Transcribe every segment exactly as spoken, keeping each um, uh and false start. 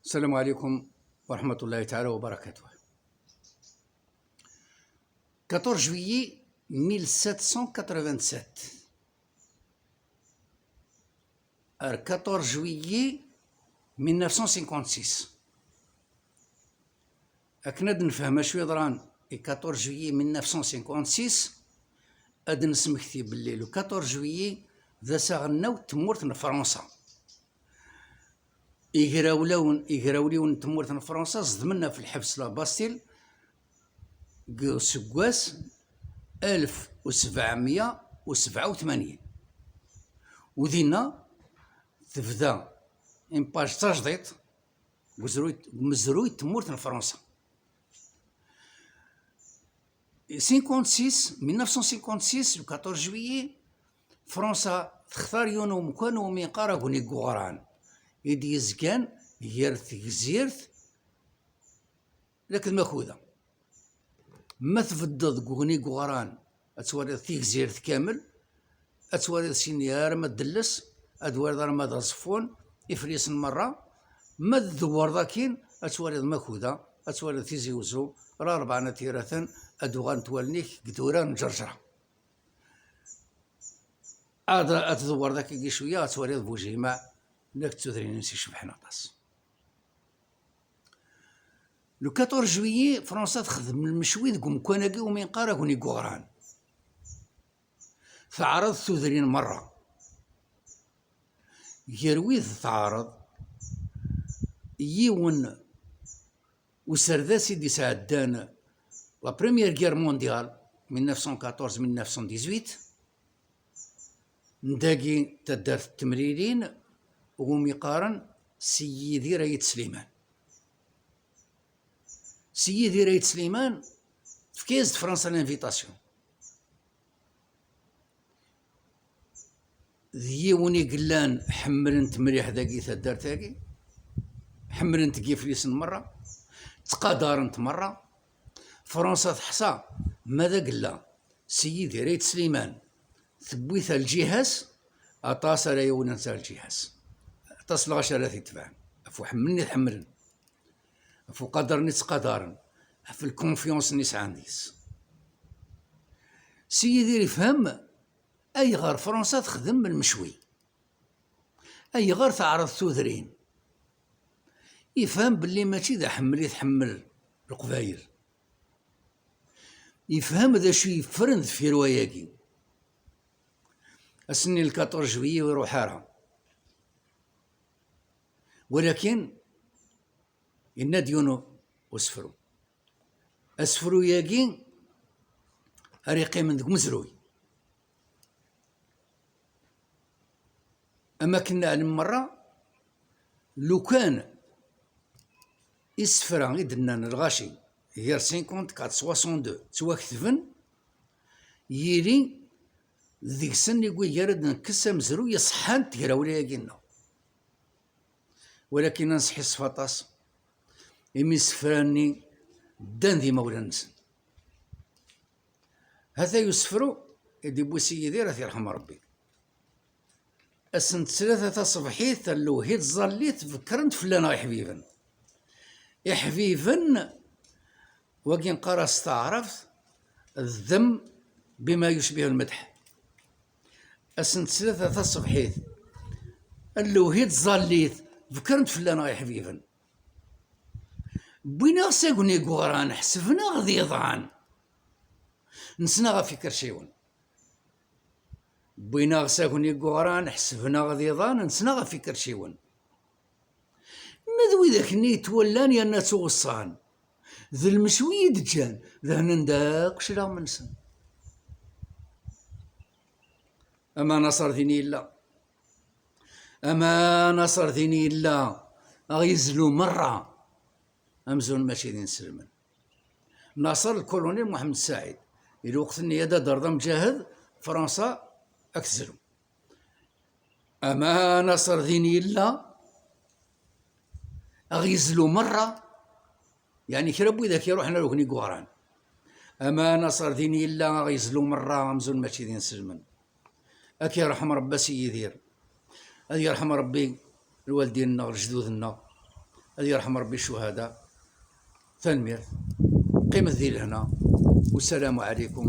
السلام عليكم ورحمة الله تعالى وبركاته. Quatorze juillet mille sept cent quatre-vingt-sept. Ar quatorze juillet mille neuf cent cinquante-six. Akken ad nefhem acu yeḍran i quatorze juillet mille neuf cent cinquante-six, ad d-nesmekti belli le quatorze juillet d ass aɣelnaw n tmurt n Fransa. Igrawlawen, igrawliwen n tmurt n Fransa ẓedmen ɣef lḥebs la Bastille deg useggas alef u sebɛemya u sebɛa u tmanyin. U dinna tebda une page d tajdiṭ deg uzruy, deg umezruy n tmurt n Fransa. Cinquante-six, mille neuf cent cinquante-six, le quatorze juillet, Fransa textar yiwen umkan umi qqar Agni n Uɣran, i d-yezgan gar Tegzirt akked Makuda. Ma tbeddeḍ deg Ugni n Uɣran, ad twaliḍ Tigzirt kamel, ad twaliḍ syin arma d Delles, ad twaliḍ arma d Aẓeffun, Iflisen merra. Ma tdewwreḍ akkin, ad twaliḍ Makuda, ad twaliḍ Tizi Uzzu, Larebɛa n At Yiraten, ad uɣalent wallen-ik deg idurar n Ǧerǧra. Ad, ad tdewwreḍ akkagi cwiya, ad twaliḍ Bujemɛa, nekk d tudrin-ines icebḥen aṭas. Le quatorze juillet, Fransa texdem lmecwi deg umkan-agi umi qqar Agni n Uɣran. Teɛreḍ tudrin merra. Gar wid teɛreḍ, yiwen userdas i d-isɛeddan la Première Guerre mondiale, mille neuf cent quatorze mille neuf cent dix-huit, n dagi taddart n Temlilin, umi qqaren Si Yidir Ayt Sliman. Si Yidir Ayt Sliman, tefka-yas-d Fransa l'invitation. D yiwen i yellan ḥemmlen-t mliḥ dagi taddart-agi, ḥemmlen-t deg Iflisen merra, ttqadaren-t merra. Fransa teḥsa ma d agella Si Yidir Ayt Sliman, tewwi-t ar lǧiha-s, aṭas ara yawnen ar lǧiha-s. Aṭas n lɣaci ara t-itebɛen, ɣef uḥemmel-nni i t-ḥemmlen, ɣef uqader-nni i ttqadaren, ɣef lkunfyans-nni i sɛan deg-s. Si Yidir ifhem ayɣer Fransa texdem lmecwi, ayɣer teɛreḍ tudrin. Ifhem belli mačči d aḥemmel i tḥemmel Leqbayel. Ifhem d acu yeffren deffir wayagi. Ass-nni le quatorze juillet ur iruḥ ara. Walakin, yenna-d yiwen usefru. Asefru-yagi ara yeqqimen deg umezruy. Am akken neɛlem merra, lukan isefra i d-nnan lɣaci gar cinquante-quatre soixante-deux ttwaketben, yili deg-sen i wigi ara d-nekkes amezruy iṣeḥḥan n tegrawla-agi-nneɣ. Walakin ad nesḥissef aṭas, imi isefra-nni ddan d imawlan-nsen. Hatay usefru i d-iwwi Si Yidir, ad t-yerḥem Rebbi. Ass n ttlata taṣebḥit, a lewhi tẓallit, bekkren-d fell-aneɣ iḥbiben. Iḥbiben, wagi neqqar-as s taɛrabt, الذم بما يشبه المدح. Ass n ttlata taṣebḥit, a lewhi tẓallit, bekkren-d fell-aneɣ iḥbiben. Wwin-aɣ s Agni n Uɣran, ḥesben-aɣ d iḍan. Nesna ɣef ikerciwen. Wwin-aɣ s Agni n Uɣran, ḥesben-aɣ d iḍan, nesna ɣef ikerciwen. Ma d widak-nni yettwallan yerna ttweṣṣan, d lmecwi i d-ǧǧan, dehnen-d akk cclaɣem-nsen. Ama Naṣer din yella. Ama Naṣer din yella, a ɣ-yezlu merra. Amzun mačči d inselmen. Naṣer, lkulunil Muḥemmed Saɛid. I lweqt-nni ad d-terreḍ amǧahed, Fransa ad k-tezlu. Ama Naṣer din yella, a ɣ-yezlu merra. Yeɛni kra n widak iruḥen ar Ugni n Uɣran. Ama Naṣer din yella, a ɣ-yezlu merra, amzun mačči d inselmen. Ad k-yerḥem Rebbi a Si Yidir. Ad yerḥem Rebbi lwaldin-nneɣ, lejdud-nneɣ. Ad yerḥem Rebbi ccuhada. Tanemmirt. Qqimet di lehna. Wassalamu alaikum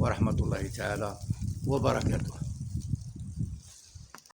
wa rahmatullahi taɛala wa barakatuh.